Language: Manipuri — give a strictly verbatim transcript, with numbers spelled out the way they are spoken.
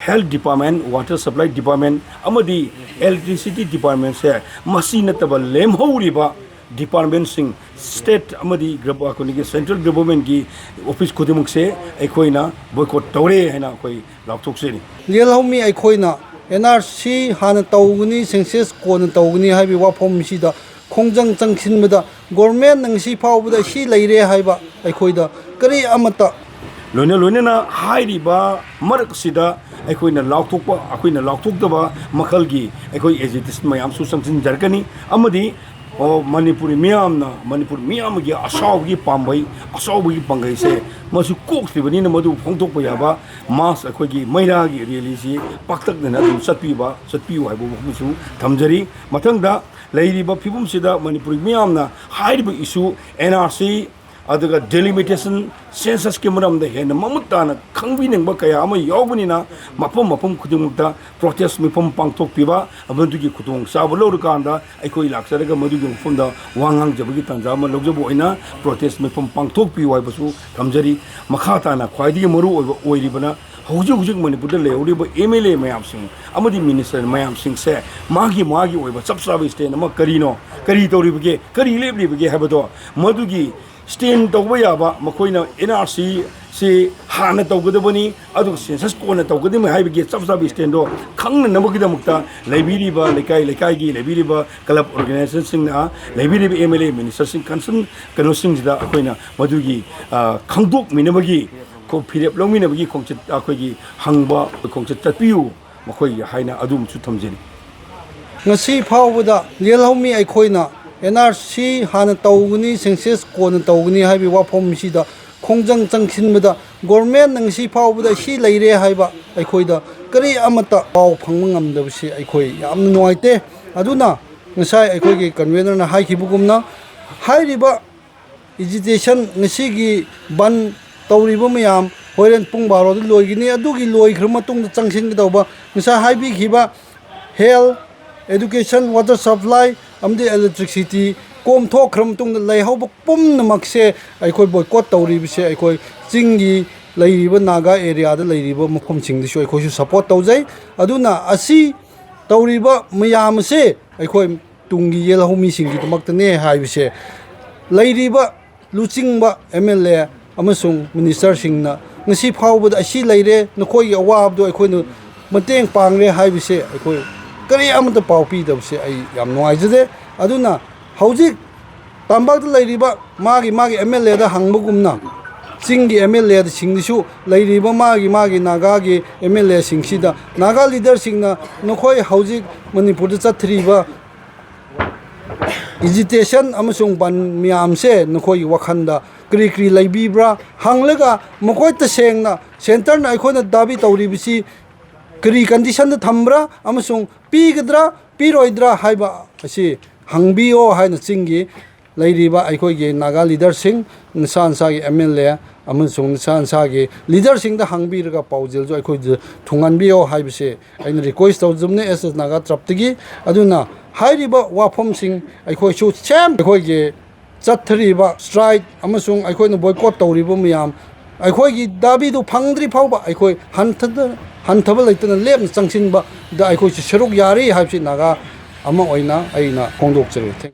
Health Department, Water Supply Department ꯑꯃꯗꯤ Electricity Departmentꯁꯦ, ꯃꯁꯤ ꯅꯠꯇꯕ ꯂꯦꯝꯍꯧꯔꯤꯕ departmentꯁꯤꯡ, state ꯑꯃꯗꯤ ꯒ꯭ꯔ-, ꯑꯩꯈꯣꯏꯒꯤ central governmentꯀꯤ office ꯈꯨꯗꯤꯡꯃꯛꯁꯦ ꯑꯩꯈꯣꯏꯅ boycott ꯇꯧꯔꯦ ꯍꯥꯏꯅ ꯑꯩꯈꯣꯏ ꯂꯥꯎꯊꯣꯛꯆꯔꯤ꯫ ꯂꯦꯜꯍꯧꯃꯤ ꯑꯩꯈꯣꯏꯅ ꯑꯦꯟ ꯑꯥꯔ ꯁꯤ ꯍꯥꯟꯅ ꯇꯧꯒꯅꯤ, census ꯀꯣꯟꯅ ꯇꯧꯒꯅꯤ ꯍꯥꯏꯕꯒꯤ ꯋꯥꯐꯝꯁꯤꯗ ꯈꯣꯡꯖꯪ ꯆꯪꯁꯤꯟꯕꯗ, ꯒꯣꯔꯃꯦꯟꯅ ꯉꯁꯤ ꯐꯥꯎꯕꯗ ꯁꯤ ꯂꯩꯔꯦ ꯍꯥꯏꯕ ꯑꯩꯈꯣꯏꯗ ꯀꯔꯤ ꯑꯃꯠꯇ ꯂꯣꯏꯅ ꯂꯣꯏꯅꯅ ꯍꯥꯏꯔꯤꯕ ꯃꯔꯛꯁꯤꯗ ꯑꯩꯈꯣꯏꯅ ꯂꯥꯎꯊꯣꯛꯄ, ꯑꯩꯈꯣꯏꯅ ꯂꯥꯎꯊꯣꯛꯇꯕ ꯃꯈꯜꯒꯤ ꯑꯩꯈꯣꯏ agitation ꯃꯌꯥꯝꯁꯨ ꯆꯪꯁꯤꯟꯖꯔꯛꯀꯅꯤ꯫ ꯑꯃꯗꯤ, ꯑꯣ, ꯃꯅꯤꯄꯨꯔꯤ ꯃꯤꯌꯥꯝꯅ, ꯃꯅꯤꯄꯨꯔ ꯃꯤꯌꯥꯝꯒꯤ ꯑꯆꯥꯎꯕꯒꯤ ꯄꯥꯝꯕꯩ, ꯑꯆꯥꯎꯕꯒꯤ ꯄꯥꯡꯒꯩꯁꯦ ꯃꯁꯤ ꯀꯣꯛꯇ꯭ꯔꯤꯕꯅꯤꯅ, ꯃꯗꯨ ꯐꯣꯡꯗꯣꯛꯄ ꯌꯥꯕ mass ꯑꯩꯈꯣꯏꯒꯤ ꯃꯩꯔꯥꯒꯤ rallyꯁꯤ ꯄꯥꯛꯇꯛꯅꯅ ꯑꯗꯨꯝ ꯆꯠꯄꯤꯕ, ꯆꯠꯄꯤꯌꯨ ꯍꯥꯏꯕ ꯋꯥꯐꯝꯁꯨ ꯊꯝꯖꯔꯤ꯫ ꯃꯊꯪꯗ ꯂꯩꯔꯤꯕ ꯐꯤꯕꯝꯁꯤꯗ ꯃꯅꯤꯄꯨꯔꯤ ꯃꯤꯌꯥꯝꯅ ꯍꯥꯏꯔꯤꯕ issue, ꯑꯦꯟ ꯑꯥꯔ ꯁꯤ, ꯑꯗꯨꯒ delimitation, censusꯀꯤ ꯃꯔꯝꯗ ꯍꯦꯟꯅ ꯃꯃꯨꯠ ꯇꯥꯅ ꯈꯪꯕꯤꯅꯤꯡꯕ ꯀꯌꯥ ꯑꯃ ꯌꯥꯎꯕꯅꯤꯅ, ꯃꯐꯝ ꯃꯐꯝ ꯈꯨꯗꯤꯡꯃꯛꯇ protest ꯃꯤꯐꯝ ꯄꯥꯡꯊꯣꯛꯄꯤꯕ, ꯃꯗꯨꯒꯤ ꯈꯨꯗꯣꯡꯆꯥꯕ ꯂꯧꯔꯀꯥꯟꯗ ꯑꯩꯈꯣꯏ ꯂꯥꯛꯆꯔꯒ ꯃꯗꯨꯒꯤ ꯃꯐꯝꯗ ꯋꯥ ꯉꯥꯡꯖꯕꯒꯤ ꯇꯥꯟꯖꯥ ꯑꯃ ꯂꯧꯖꯕ ꯑꯣꯏꯅ protest ꯃꯤꯐꯝ ꯄꯥꯡꯊꯣꯛꯄꯤꯌꯨ ꯍꯥꯏꯕꯁꯨ ꯊꯝꯖꯔꯤ꯫ ꯃꯈꯥ ꯇꯥꯅ ꯈ꯭ꯋꯥꯏꯗꯒꯤ ꯃꯔꯨ ꯑꯣꯏꯕ ꯑꯣꯏꯔꯤꯕꯅ, ꯍꯧꯖꯤꯛ ꯍꯧꯖꯤꯛ ꯃꯅꯤꯄꯨꯔꯗ ꯂꯩꯍꯧꯔꯤꯕ ꯑꯦꯝ ꯑꯦꯜ ꯑꯦ ꯃꯌꯥꯝꯁꯤꯡ ꯑꯃꯗꯤ minister ꯃꯌꯥꯝꯁꯤꯡꯁꯦ ꯃꯥꯒꯤ ꯃꯥꯒꯤ ꯑꯣꯏꯕ ꯆꯞ ꯆꯥꯕ stand ꯑꯃ ꯀꯔꯤꯅꯣ, ꯀꯔꯤ ꯇꯧꯔꯤꯕꯒꯦ, ꯀꯔꯤ ꯂꯦꯞꯂꯤꯕꯒꯦ ꯍꯥꯏꯕꯗꯣ, ꯃꯗꯨꯒꯤ stand ꯇꯧꯕ ꯌꯥꯕ, ꯃꯈꯣꯏꯅ ꯑꯦꯟ ꯑꯥꯔ ꯁꯤꯁꯤ ꯍꯥꯟꯅ ꯇꯧꯒꯗꯕꯅꯤ, ꯑꯗꯨꯒ census ꯀꯣꯟꯅ ꯇꯧꯒꯗꯕꯅꯤ ꯍꯥꯏꯕꯒꯤ ꯆꯞ ꯆꯥꯕ standꯗꯣ ꯈꯪꯅꯅꯕꯒꯤꯗꯃꯛꯇ ꯂꯩꯕꯤꯔꯤꯕ ꯂꯩꯀꯥꯏ ꯂꯩꯀꯥꯏꯒꯤ ꯂꯩꯕꯤꯔꯤꯕ club organizationꯁꯤꯡꯅ, ꯂꯩꯕꯤꯔꯤꯕ ꯑꯦꯝ ꯑꯦꯜ ꯑꯦ ministerꯁꯤꯡ, concern ꯀꯩꯅꯣꯁꯤꯡꯁꯤꯗ ꯑꯩꯈꯣꯏꯅ ꯃꯗꯨꯒꯤ, ꯑ, ꯈꯪꯗꯣꯛꯃꯤꯟꯅꯕꯒꯤ ꯈꯣ-, ꯐꯤꯔꯦꯞ ꯂꯧꯃꯤꯟꯅꯕꯒꯤ ꯈꯣꯡꯆꯠ, ꯑꯩꯈꯣꯏꯒꯤ ꯍꯪꯕ ꯈꯣꯡꯆꯠ ꯆꯠꯄꯤꯌꯨ ꯃꯈꯣꯏꯒꯤ ꯍꯥꯏꯅ ꯑꯗꯨꯝꯁꯨ ꯊꯝꯖꯔꯤ꯫ ꯉꯁꯤ ꯐꯥꯎꯕꯗ ꯂꯦꯜꯍꯧꯃꯤ ꯑꯩꯈꯣꯏꯅ ꯑꯦꯟ ꯑꯥꯔ ꯁꯤ ꯍꯥꯟꯅ ꯇꯧꯒꯅꯤ, census ꯀꯣꯟꯅ ꯇꯧꯒꯅꯤ ꯍꯥꯏꯕꯒꯤ ꯋꯥꯐꯝꯁꯤꯗ ꯈꯣꯡꯖꯪ ꯆꯪꯁꯤꯟꯕꯗ, ꯒꯣꯔꯃꯦꯟꯅ ꯉꯁꯤ ꯐꯥꯎꯕꯗ ꯁꯤ ꯂꯩꯔꯦ ꯍꯥꯏꯕ ꯑꯩꯈꯣꯏꯗ ꯀꯔꯤ ꯑꯃꯠꯇ ꯄꯥꯎ ꯐꯪꯕ ꯉꯝꯗꯕꯁꯤ ꯑꯩꯈꯣꯏ ꯌꯥꯝꯅ ꯅꯨꯡꯉꯥꯏꯇꯦ꯫ ꯑꯗꯨꯅ ꯉꯁꯥꯏ ꯑꯩꯈꯣꯏꯒꯤ convenerꯅ ꯍꯥꯏꯈꯤꯕꯒꯨꯝꯅ, ꯍꯥꯏꯔꯤꯕ agitation ꯉꯁꯤꯒꯤ ꯕꯟ ꯇꯧꯔꯤꯕ ꯃꯌꯥꯝ ꯍꯣꯔꯦꯟ ꯄꯨꯡ ꯕꯥꯔꯣꯗ ꯂꯣꯏꯒꯅꯤ꯫ ꯑꯗꯨꯒꯤ ꯂꯣꯏꯈ꯭ꯔ ꯃꯇꯨꯡꯗ ꯆꯪꯁꯤꯟꯒꯗꯧꯕ ꯉꯁꯥꯏ ꯍꯥꯏꯕꯤꯈꯤꯕ health, education, water supply ꯑꯃꯗꯤ electricity ꯀꯣꯝꯊꯣꯛꯈ꯭ꯔ ꯃꯇꯨꯡꯗ ꯂꯩꯍꯧꯕ ꯄꯨꯝꯅꯃꯛꯁꯦ ꯑꯩꯈꯣꯏ boycott ꯇꯧꯔꯤꯕꯁꯦ ꯑꯩꯈꯣꯏ ꯆꯤꯡꯒꯤ ꯂꯩꯔꯤꯕ ꯅꯥꯒꯥ ꯑꯦꯔꯤꯌꯥꯗ ꯂꯩꯔꯤꯕ ꯃꯐꯝꯁꯤꯡꯗꯁꯨ ꯑꯩꯈꯣꯏꯁꯨ ꯁꯄꯣꯔꯠ ꯇꯧꯖꯩ꯫ ꯑꯗꯨꯅ ꯑꯁꯤ ꯇꯧꯔꯤꯕ ꯃꯌꯥꯝ ꯑꯁꯦ ꯑꯩꯈꯣꯏ ꯇꯨꯡꯒꯤ ꯌꯦꯜꯍꯧꯃꯤꯁꯤꯡꯒꯤꯗꯃꯛꯇꯅꯦ ꯍꯥꯏꯕꯁꯦ ꯂꯩꯔꯤꯕ ꯂꯨꯆꯤꯡꯕ ꯑꯦꯝ ꯑꯦꯜ ꯑꯦ ꯑꯃꯁꯨꯡ ꯃꯤꯅꯤꯁꯇꯔꯁꯤꯡꯅ ꯉꯁꯤ ꯐꯥꯎꯕꯗ ꯑꯁꯤ ꯂꯩꯔꯦ, ꯅꯈꯣꯏꯒꯤ ꯑꯋꯥꯕꯗꯣ ꯑꯩꯈꯣꯏꯅ ꯃꯇꯦꯡ ꯄꯥꯡꯂꯦ ꯍꯥꯏꯕꯁꯦ ꯑꯩꯈꯣꯏ ꯀꯔꯤ ꯑꯃꯠꯇ ꯄꯥꯎ ꯄꯤꯗꯕꯁꯦ ꯑꯩ ꯌꯥꯝ ꯅꯨꯡꯉꯥꯏꯖꯗꯦ꯫ ꯑꯗꯨꯅ ꯍꯧꯖꯤꯛ ꯇꯝꯄꯥꯛꯇ ꯂꯩꯔꯤꯕ ꯃꯥꯒꯤ ꯃꯥꯒꯤ ꯑꯦꯝ ꯑꯦꯜ ꯑꯦꯗ ꯍꯪꯕꯒꯨꯝꯅ ꯆꯤꯡꯒꯤ ꯑꯦꯝ ꯑꯦꯜ ꯑꯦꯁꯤꯡꯗꯁꯨ ꯂꯩꯔꯤꯕ ꯃꯥꯒꯤ ꯃꯥꯒꯤ ꯅꯥꯒꯥꯒꯤ ꯑꯦꯝ ꯑꯦꯜ ꯑꯦꯁꯤꯡꯁꯤꯗ ꯅꯥꯒꯥ ꯂꯤꯗꯔꯁꯤꯡꯅ ꯅꯈꯣꯏ ꯍꯧꯖꯤꯛ ꯃꯅꯤꯄꯨꯔꯗ ꯆꯠꯊꯔꯤꯕ ꯑꯦꯖꯤꯇꯦꯁꯟ ꯑꯃꯁꯨꯡ ꯕꯟ ꯃꯌꯥꯝꯁꯦ ꯅꯈꯣꯏꯒꯤ ꯋꯥꯈꯜꯗ ꯀꯔꯤ ꯀꯔꯤ ꯂꯩꯕꯤꯕ꯭ꯔꯥ ꯍꯪꯂꯒ ꯃꯈꯣꯏ ꯇꯁꯦꯡꯅ ꯁꯦꯟꯇꯔꯅ ꯑꯩꯈꯣꯏꯅ ꯗꯥꯕꯤ ꯇꯧꯔꯤꯕꯁꯤ ꯀꯔꯤ ꯀꯟꯗꯤꯁꯟꯗ ꯊꯝꯕ꯭ꯔꯥ ꯑꯃꯁꯨꯡ ꯄꯤꯒꯗ꯭ꯔꯥ ꯄꯤꯔꯣꯏꯗ꯭ꯔꯥ ꯍꯥꯏꯕ ꯑꯁꯤ ꯍꯪꯕꯤꯌꯣ ꯍꯥꯏꯅ ꯆꯤꯡꯒꯤ ꯂꯩꯔꯤꯕ ꯑꯩꯈꯣꯏꯒꯤ ꯅꯥꯒꯥ ꯂꯤꯗꯔꯁꯤꯡ, ꯅꯁꯥ ꯅꯁꯥꯒꯤ ꯑꯦꯝ ꯑꯦꯜ ꯑꯦ ꯑꯃꯁꯨꯡ ꯅꯁꯥ ꯅꯁꯥꯒꯤ ꯂꯤꯗꯔꯁꯤꯡꯗ ꯍꯪꯕꯤꯔꯒ ꯄꯥꯎꯖꯦꯜꯁꯨ ꯑꯩꯈꯣꯏꯗ ꯊꯨꯡꯍꯟꯕꯤꯌꯣ ꯍꯥꯏꯕꯁꯦ ꯑꯩꯅ ꯔꯤꯀ꯭ꯋꯦꯁ ꯇꯧꯖꯕꯅꯦ ꯑꯦꯁ ꯑꯦꯁ ꯅꯥꯒꯥ ꯇꯔꯞꯇꯒꯤ꯫ ꯑꯗꯨꯅ ꯍꯥꯏꯔꯤꯕ ꯋꯥꯐꯝꯁꯤꯡ ꯑꯩꯈꯣꯏꯁꯨ ꯁꯦꯝ ꯑꯩꯈꯣꯏꯒꯤ ꯆꯠꯊꯔꯤꯕ ꯁ꯭ꯇ꯭ꯔꯥꯏꯛ ꯑꯃꯁꯨꯡ ꯑꯩꯈꯣꯏꯅ ꯕꯣꯏꯀꯣꯠ ꯇꯧꯔꯤꯕ ꯃꯌꯥꯝ ꯑꯩꯈꯣꯏꯒꯤ ꯗꯥꯕꯤꯗꯨ ꯐꯪꯗ꯭ꯔꯤ ꯐꯥꯎꯕ ꯑꯩꯈꯣꯏ ꯍꯟꯊꯗ-, ꯍꯟꯊꯕ ꯂꯩꯇꯅ ꯂꯦꯞꯅ ꯆꯪꯁꯤꯟꯕꯗ ꯑꯩꯈꯣꯏꯁꯨ ꯁꯔꯨꯛ ꯌꯥꯔꯤ ꯍꯥꯏꯕꯁꯤ ꯅꯥꯒꯥ ꯑꯃ ꯑꯣꯏꯅ ꯑꯩꯅ ꯐꯣꯡꯗꯣꯛꯆꯔꯤ꯫